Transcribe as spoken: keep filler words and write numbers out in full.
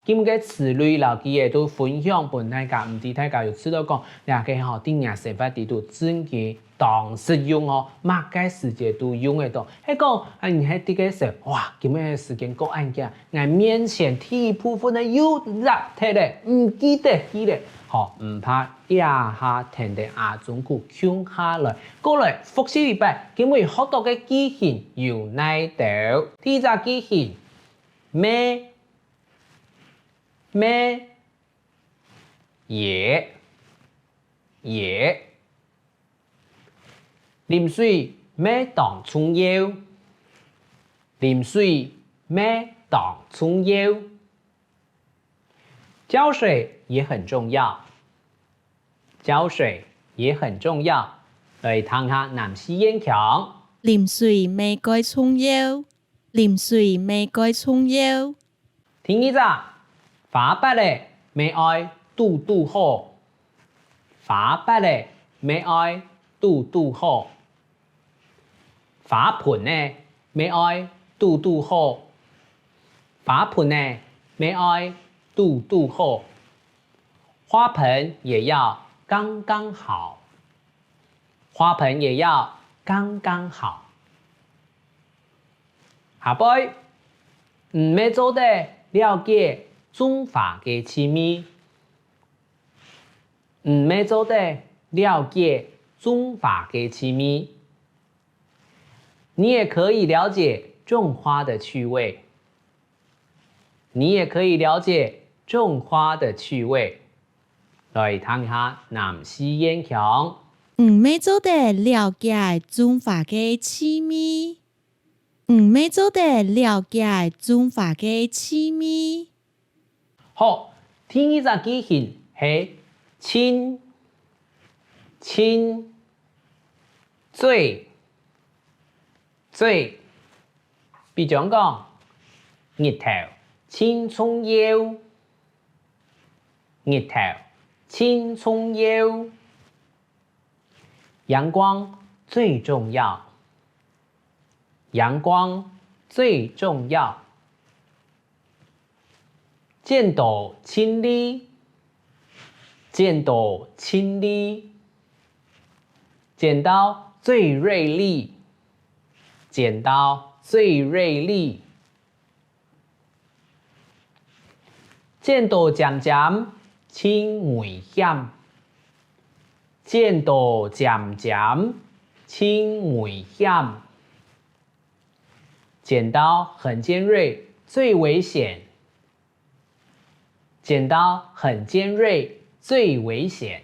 今个詞彙摎句仔都分享分大家，毋知大家有試著講，這个吼，在若生活裡肚真經當實用哦，麼个時節都用得著。係講，啊，你係在該想，哇，今个時間過恁遽，𠊎面前第一部分个又落忒咧，毋記得去咧。好，毋怕，這下跈等阿忠牯共下來，過來複習一擺，今晡日學著个句型有哪兜？第一隻句型，咩， 咩，也，也。啉水乜當重要，啉水乜當重要。澆水也很重要，澆水也很重要。來聽下南四縣腔。啉水乜蓋重要，啉水乜蓋重要。 第二隻，花缽仔乜愛堵堵好，花缽仔乜愛堵堵好，花盆仔乜愛堵堵好，花盆仔乜愛堵堵好。花盆也要剛剛好，花盆也要剛剛好。 下背，你乜做得了解種花个趣味。你乜做得了解種花个趣味。你也可以了解種花的趣味。你也可以了解種花的趣味。來聽下南四縣腔。你乜做得了解種花个趣味。 你乜做得了解種花个趣味。好，第二隻句型係盡，盡，最，最。比將講，日頭盡重要，日頭盡重要。陽光最重要， 陽光最重要。剪刀盡利，剪刀盡利。剪刀最銳利，剪刀最銳利。 剪刀尖尖盡危險，剪刀尖尖盡危險。剪刀很尖銳，最危險。剪刀很尖銳，最危險。